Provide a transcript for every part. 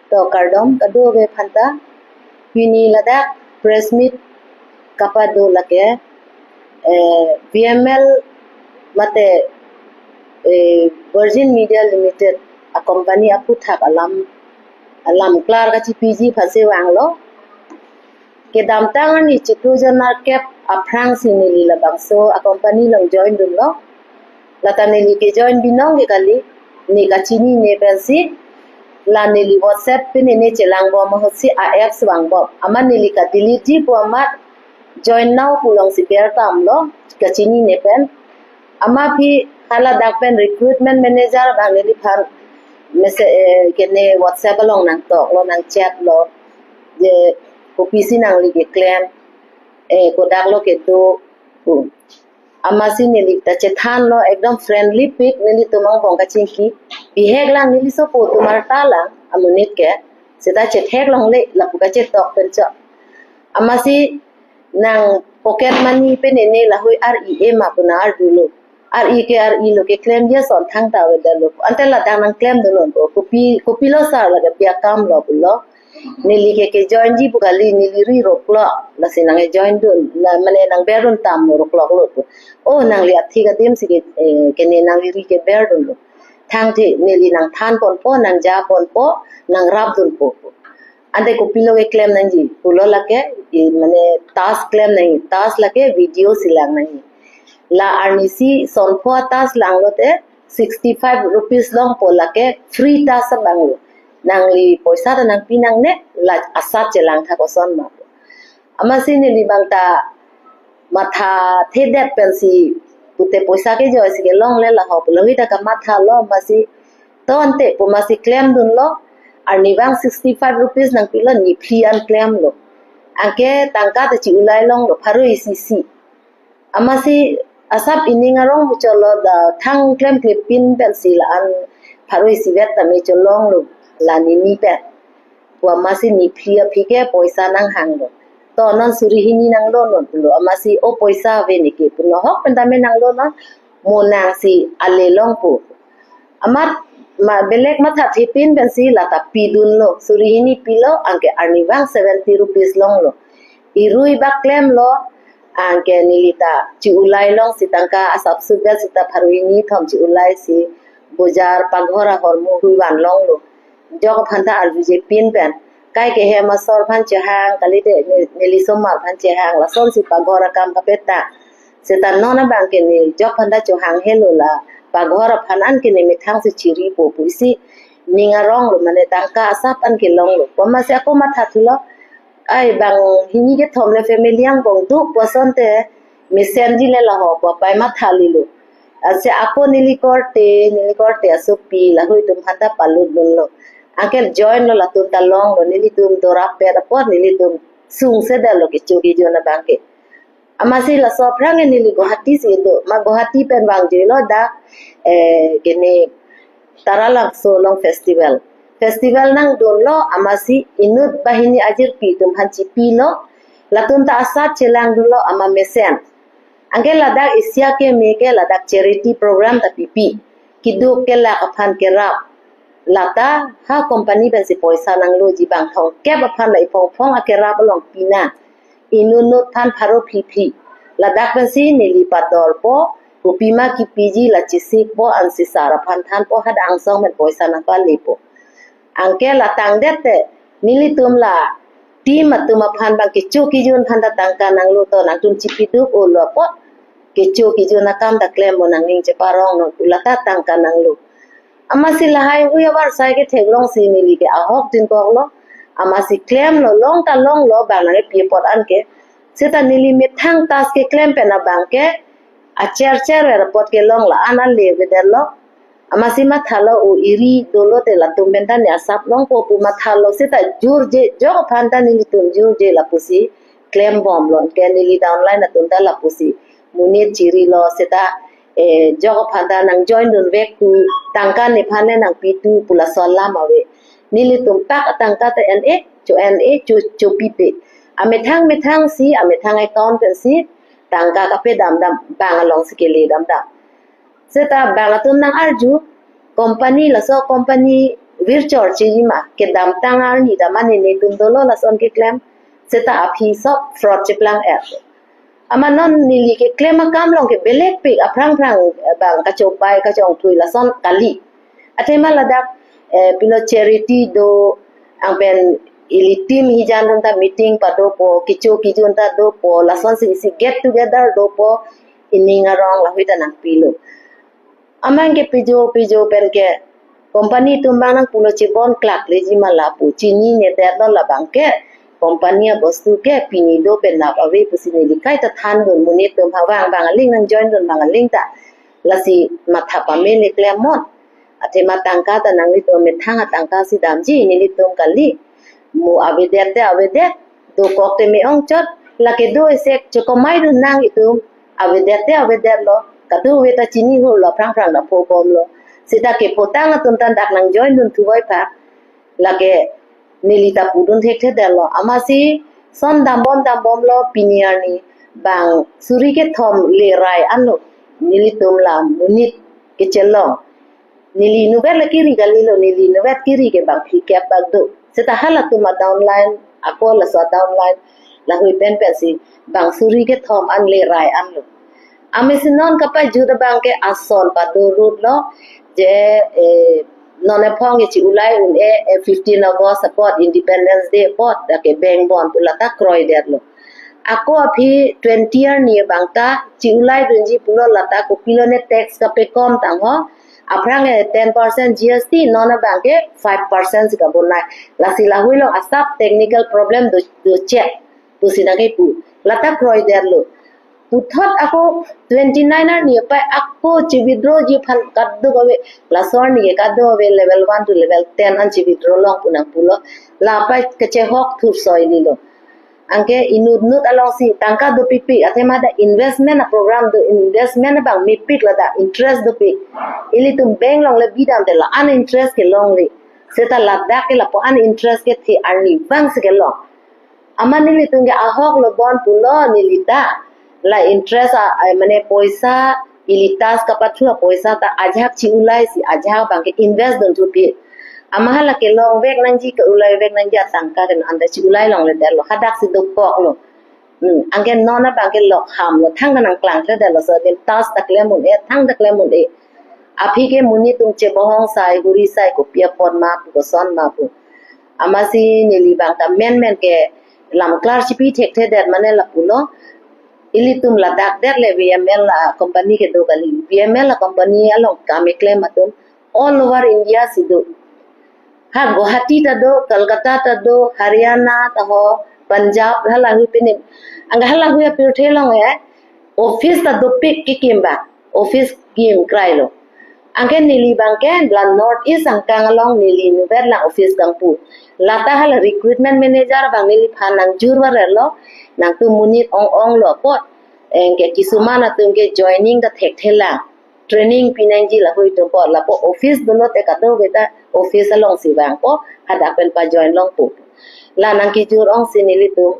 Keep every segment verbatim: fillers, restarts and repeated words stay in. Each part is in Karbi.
To kardom kadokave aphanta, pini ladak press meet kapado lake, eh, V M L mate, eh, Virgin Media Limited a company aphuthak alam, alam klar kachipiji aphansi vanglo. Kedamtang arni chiklo jon nerkep aphrangsi neli labangso a company along join dunlo. Lata neli kejoin binong ke kali, ne kachinine pensi, la neli WhatsApp pen ne chelangbom ahutsi a apps vangbom. Amat neli kadelete ji pu amat join now pu alongsi bertamlo, kachinine pen. Amat aphi haladak pen recruitment manager abang neliphan message, eh, kene WhatsApp along nangtoklo, nangchatlo. Je kopisi nangli keklem, eh, kodaklo kedo pu. Amatsi neli ta chethanlo, ekdom friendly pik, nelitum angbong kachingki. Bihek lang neli sopo atum arta lang amonit ke. Seta chetheklongle lapu kachetok pen chot. Amatsi nang pocket money pen ne lahui ar-i e ma pu nang arjulo. Ar-i ke ar-ilo, keklem ji ason thangta avedetlo. Ante ladak nangklemdunnon pu. Kopi, kopilo sir, lake pi akamlo pulo. Neli ke kejoin ji pu kali, neli ri roklok. Lasi nangkejoin dun, la mane nangberdun tam rokloklo pu. Oh, nangli athik adimsi ke, eh, kene nangli ri keberdunlo. Thangte neli nangthanponpo, nangjaponpo, nangrapdunpo pu. Ante kopilo keklem nangji pulo lake, i mane task klem nangji, task lake video si lang nangji. La arnisi sonpho task langlote sixty five rupees longpo, lake free task abanglo. Nangli poisa ta nangpi nangne, la asat chelangtha koson ma. Amatsi neli abang ta mathathedet pensi pute poisa kejoisi kelongle laho pu lahui ta kamathalo, amatsi to ante pu amatsi klemdunlo. Arnivang sixty five rupees nangpilo, ne phli an klemlo. Anke tangka ta chi-ulai longlo, pharo isi isi. Amatsi asap ining arong muchotlo, da thang klemkle pin pensi la-an pharo isivet tame cholonglo, la nini pen. Pu amatsi ne phli aphi ke poisa nanghanglo. To non suri hini nanglonon pulo. Amatsi o poisa ave neke pu, nohok pen tame nanglonon, mo nangsi ale longpo. Amat ma belek mathathe pin pensi lata pidunlo. Suri hini pilo, anke arnivang seventy rupees longlo. Irui bak klemlo, anke neli ta chi-ulai longsi tangka asap suvel sita pharo hini thom chi-ulaisi bojar paghor ahormu hui van longlo. Jok aphan ta arjuje pin pen. Kai ke hem asor aphan chehang, kalite ne-, neli somar aphan chehang, lasonsi paghor akam kapeta. Seta non abang ke ne jok aphan ta chohang helo, la paghor aphan an ke ne methangsi chiripo pusi ning aronglo, mane tangka asap an kelonglo. Pu amatsi ako mathathulo. Ai bang hini kethom le family angbong duk pu asonte mesenji le laho pu apai mathalilo. Ansi ako neli korte, neli korte asopi lahui atum aphan ta palutdunlo. Anke joinlo, latum ta longlo, nelitum dorap pet apot nelitum sungsedetlo kecho kejun abang ke. Amatsi laso aphrang neli Guwahati si do, ma Guwahati pen vangjuilo da, eh, kene Taralangso along festival. Festival nangdunlo, amatsi inut banghini ajirpi atum aphan chipilo, latum ta asat chelangdunlo amat mesen. Anke ladak Asia keme ke ladak charity program ta pipi. Keduk kelak aphan kerap. Lata ha company pensi poisa nangloji, bang thomkep aphan la iphongphong akerap along pinang. Inut inut aphan pharo phli phli. Ladak pensi neli padorpo, kopima kipiji la chesikpo, ansi sir aphan thanpo, hadak angsong pen poisa nangpalepo. Anke la tangdet te, nelitum la team atum aphan bang kecho kejun aphan ta tangka nanglo, to nangtum chipi duk-olo apot kecho kejun akam ta klempo, nangning cheparongnon pu lata tangka nanglo. Amatsi lahai hui avarsai ketheklongsi neli ke ahok dinkoklo. Amatsi klemlo, long ta longlo, bang nangkepi apot anke. Seta neli methang task keklem pen abang ke achercher ver apot kelong, la-an ale avedetlo. Amatsi mathalo, o iri dolo te latum pen ta ne asap longpo pu mathalo, seta jurje, jok aphan ta nelitum jurje lapusi klembomlo. Anke neli downline atum ta lapusi monit chirilo, seta, eh, jok aphan ta nangjoindunvek tu, tangka nephan ne nangpi tu pu laso alam ave. Nelitum pak atangka ta en-e, cho-en-e, cho, chopipe. Amethang methangsi, amethang account pensi tangka kape damdam, bang alongsi kele damdam. Seta bang atum nang arju, company, laso company virchor chejima, kedamtang arni ta mane netum dolo lason keklem, seta aphi sop fraud cheplang-et. Amat non neli keklem akam along ke belek pik, aphrang phrang, eh, bang kachopai kachongthui lason kali. Athema ladak, eh, pilo charity do, anpen ili team hijan dun ta meeting padopo, kicho kijun ta dopo, lasonsi isi get together dopo, ining arong lahui ta nangpilo. Amat ke pijo pijo pen ke company atum abang nangpulo chebon klak leji ma lapu, chinine detlo labang ke company abostu ke pini do pen nap ave pusi neli kaita thandun, monit atum ha vang bang aling nang join dun bang aling ta. Lasi matha pame le klemnon. Athema tangka ta nanglitum amethang atangka si damji nelitum kali. Mo avedet te avedet, dokok te me-ong chot, lake do esek chokomai dun nang itum, avedet te avedetlo, kadokave ta chini hulo, aphrang phrang ta pho bomlo. Seta kepotang atum ta dak nang join dun thuvoi pak, lake neli ta pudun thekthedetlo. Amatsi son dambom dambomlo, pini arni bang suri kethom le rai anlo, nelitum la monit kechelong. Neli inutvet le kiri kalilo, neli inutvet kiri ke bang phlikep bak do. Seta halatum adownline, ako laso adownline, lahui pen pensi bang suri kethom an le rai anlo. Amatsi non kapajut abang ke ason padorutlo, je, eh, non ephong ke chi-ulai un-e, eh, fifteen August apot, Independence Day apot, dak ke beng bon pu lata kroidetlo. Ako aphi twenty arni abang ta chi-ulai dunji pulo, lata kopilo ne tax kapekom tang ho. Aphrang e ten percent G S T, non abang ke five percent si kabonai. Lasi lahui along asap technical problem do, do check pusi nangkepu. Lata kroidetlo. Puthot ako twenty-nine arni apai ako chi-withdrawji aphan kadokave, laso arni ke kadokave level one to level ten an chi-withdraw long pu nangpulo. La apai kachehok thur soi nilo. Anke inut inut alongsi tangka dopikpik, athema dak investment aprogram do, investment abang mepik, ladak interest dopik. Ilitum bank along le bidam te la-an interest kelongle. Seta ladak ke lapu-an interest kethe arni abang si kelong. Amat nelitum ke ahok lo bon pulo neli ta. La interest a, a, mane poisa, ili tax kapathu apoisa ta ajahak chi-ulai si ajahak abang ke invest dun thupi. Amat hala kelongvek nangji, ke-ulaivek nangji atangka ke non anta chi-ulai longledetlo, hadak si dokoklo. Hmm, anke non abang ke lok hamlo, thangta nangklangthedetlo, so din tax ta klem un-e, thangta klem un-e. Aphi ke monit atum chebohong sai, huri sai, kopi apot ma pu, koson ma pu. Amatsi neli abang ta menmen ke lam klar chipi thekthedet mane lapulo. Ilitum ladak det le V M L a company kedo kali. V M L a company along kam keklem atum all over India si do. Ha Guwahati ta do, Kolkata ta do, Haryana ta ho, Punjab, halahui pini. Anke halahui apirthe along e, office ta dopik kekim abang, office kim krailo. Anke neli abang ke la North East angkang along neli inutvet lang office kangpu. Lata hala recruitment manager abang neliphan nangjur varlo, nangtum monit ong-onglo apot. Anke kisuman atum ke joining ta thekthelang. Training pinangji lahui atum apot, lapu office dolo te kadokave ta office alongsi vangpo, hadak pen pajoin longpo. La nangkejur ongsi nelitum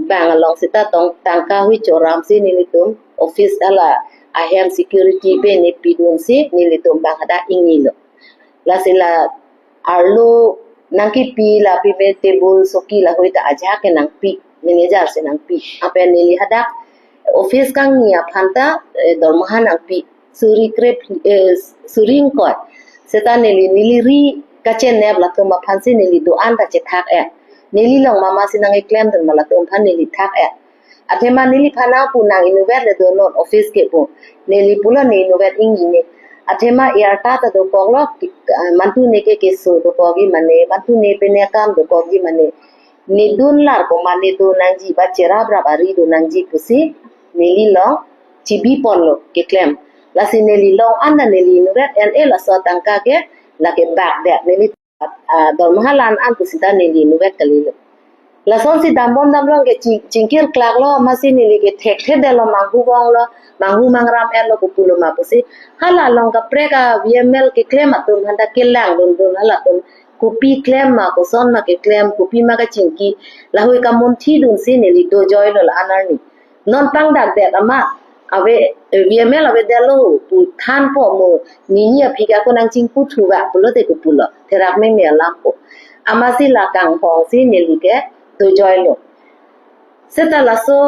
bang along seta tong tangka hui choramsi nelitum office hala ahem security pen ne pidunsi nelitum bang hadak ingnilo. Lasi la arlo nangkepi la payment table soki lahui ta ajahak ke nangpi, manager si nangpi. Apen neli hadak office kangni aphan ta, eh, dormaha nangpi. Suri krep, eh, suri ingkoi. Seta neli, neli ri kachenep latum aphansi neli do-an ta chethak-et. Neli along mama si nangkeklem dun ma latum aphan neli thak-et. Athema neliphan nangpu nang inutvet le do non office ke pu. Neli pulo ne inutvet ingnine. Athema arta ta dokoklo, ki-, ah, mantu ne ke keso dokokji mane, mantu ne pen akam dokokji mane. Nedun lar ko mane do nangji ba cheraprap ari do nangji pusi neli along chibiponlo keklem. Lasi neli along anta neli inutvet en-e laso atangka ke lake bakdet neli, ah, dormaha la-an an pusi ta neli inutvet kalilo. Lasonsi dambom damlong ke ching-, chingkir klaklo, amatsi neli ke thekthedetlo, manghu vonglo, manghu mangram etlo pu pulo ma pusi. Hala along kaprek a V M L keklem atum aphanta kelang dundun halatum. Kopi klem ma, koson ma keklem, kopi ma kachingki, lahui kamunthi dunsi neli dojoilo la-an arni. Non pangdakdet amat, ave, eh, V M L avedetlo pu thanpo, mo nini aphi ke ako nangchingpu thuva pulote kopulo, therak meme alampo. Amatsi la kanghongsi neli ke tojoilo. Seta laso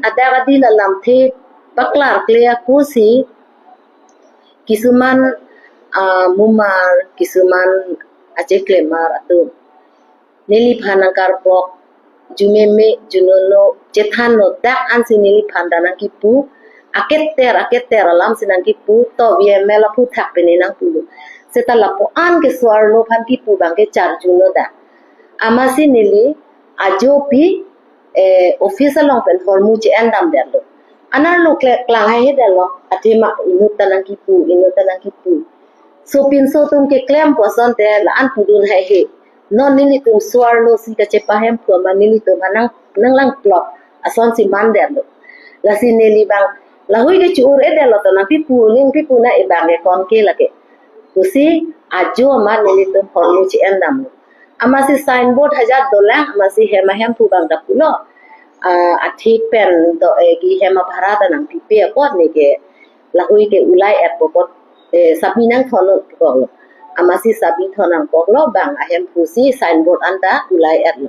adak adin alamthe paklarkle ako si kisuman, ah, mumar, kisuman acheklemar atum neliphan nangkarpok, jumeme, junono, chethanno dak ansi neliphan ta nangkipu, aketer aketer alamsi nangkipu, to V M L aphuthak pine nangpulo. Seta lapu-an ke suarlo aphan kipu abang ke charjuno dak. Amatsi neli ajopi, eh, office along pen hormu che-endamdetlo. Anerlo kle-, klang haihedetlo, athema inut ta nangkipu, inut ta nangkipu. Sopinso atum keklempo asonte la-an pudun haihe. Non nelitum suarlo si kachepahemphu amat nelitum ha nang, nanglangplot asonsi mandetlo. Lasi neli abang lahui ke chu-ur-edetlo, to nangpipu, nangpipu na, ebang ke konke lake pusi ajo amat nelitum hormu che-endamlo. Amatsi signboard hajat dolang, amatsi hem ahemphu abang ta pulo, ah, athik pen do, eh, ki hem abhara ta nangpipe apot neke lahui ke ulai-etpo apot, eh, sabi nangthon nangkoklo. Amatsi sabi thon nangkoklo, bang ahemphusi signboard anta ulai-etlo.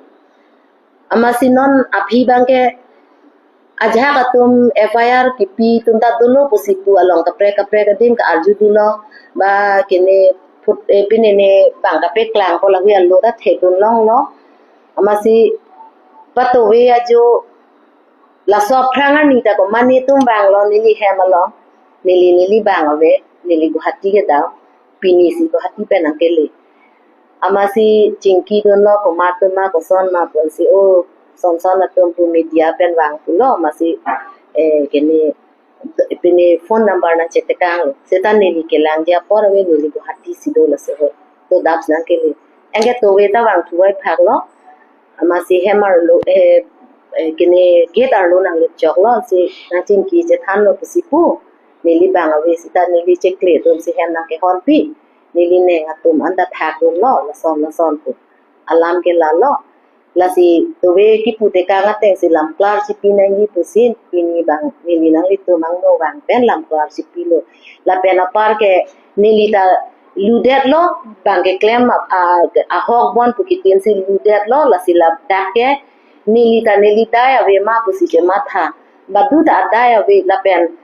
Amatsi non aphi abang ke ajahak atum F I R kipi atum ta dolo pusi pu along kaprek kaprek adim ka-arju dolo, ba kene phut, eh, pine ne bang kapeklangpo, lahui alo ta thekdun longlo. Amatsi patove ajo laso aphrang arni ta komat netum vanglo, neli hem along, neli, neli bang ave, neli Guwahati kedam, pinisi Guwahati pen nangkele. Amatsi chingkidunlo komat atum ma, koson ma pusi, o, son son atum pu media pen vang pulo, amatsi, eh, kene, pine phone number nangchetekanglo. Seta neli kelangji apor ave, neli Guwahati si do laso ho. To adap si nangkele. Anke tove ta vangthu vaiphaklo. Amatsi hem arlo, eh, eh, kene gate arlo nanglutchoklo, si nangchingki chethanlo pusi pu. Neli bang ave, seta neli chekledunsi hem nangkehonpi. Neli neng atum anta thakdunlo, lason lason pu. Alam ke lalo. Lasi tove kipu tekang atengsi lamklar chipi nangji pusi pini abang neli nanglitum angno vang pen lamklar chipilo. Lapen apar ke neli ta ludetlo, bang keklem a, a, ahok bon pu kitinsi ludetlo, lasi ladak ke neli ta neli dai ave ma pusi chematha. Badu ta adai ave lapen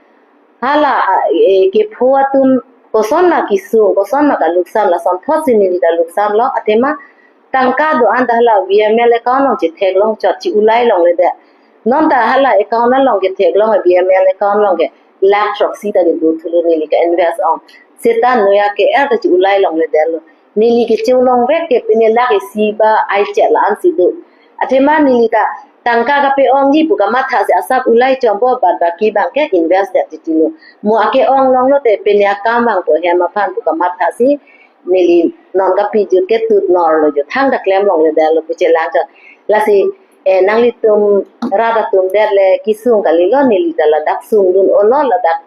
hala, a, e, kepho atum koson ma kesung, koson ma kaluksan, lason thotsi neli ta luksanlo, athema tangka do-an ta hala V M L account along chetheklong chot, che-ulai longledet. Non ta hala account along ketheklong, V M L account along ke lakh throksi ta kedo thulo, neli ke-invest ong. Seta noya ke-er ta che-ulai longledetlo. Neli kecheu longvek ke pine lakh isi ba aichet la-ansi do. Athema neli ta tangka kape-ongji pu kamathasi asap ulai chompo, bad baki abang ke invest det titilo. Mo ake-ong longlote pine akam vangpo hem aphan pu kamathasi neli non kapijut ke tut norlo jo, thangta klem longledetlo pu chelang chot. Lasi, eh, nanglitum rat atum det le kesung kalilo, neli ta ladak sungdun-olo ladak.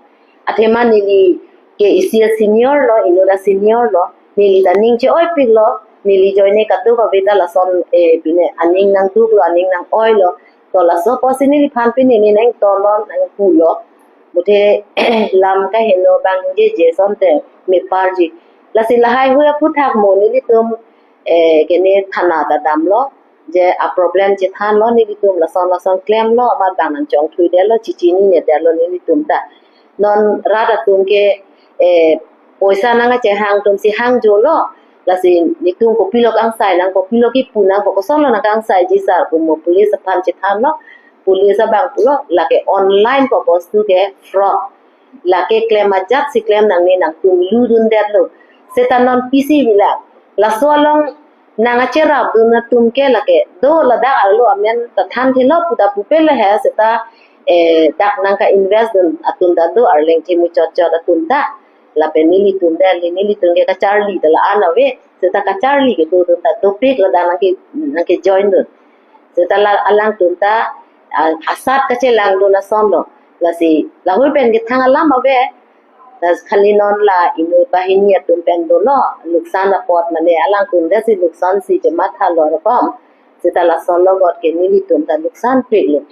Athema neli ke isi a-senior lo, inut a-senior lo, neli ta ning che-oipiklo, neli ajoine kadokave ta lason, eh, pine aning nangduklo, aning nang-oilo. To laso apotsi neliphan pine ne nangtonlo, nangpulo. Buthe lam kaheno abang jeje asonte meparji. Lasi lahai hui aphuthak mo nelitum, eh, kene thana ta damlo, je a-problem chethanlo, nelitum lason lason klemlo, amat abang nangchongthuidetlo, chechinidetlo nelitum ta. Non rat atum ke, eh, poisa nangkachehang atumsi hangjolo. Lasi netum kopilo kangsai nang, kopilo kipu nang, ko kosonlo nangkangsaiji sir pu mo police aphan chethanlo. Police abang pulo, lake online ko bostu ke fraud. Lake klem ajatsi klem nangne, nangtum ludundetlo. Seta non pisi vila. Laso along nangkacherapdun atum ke lake do, ladak arlo amen ta thanthelo pu ta pupelo he, seta, eh, dak nangka-invest dun atum ta do, arleng themu chot chot atum ta. Lapen nelitum det le, nelitum ke kacharli ta la-an ave, seta kacharli kedodun ta dopik ladak nangke, nangke-join dun. Seta la alangtum ta, ah, asat kachelangdun asonlo. Lasi lahui pen kethang alam ave. Lasi khali non la inut banghini atum pen dolo, luksan apot mane alangtum detsi luksansi chemathalo rokom. Seta lasonlo got ke nelitum ta luksanpiklo.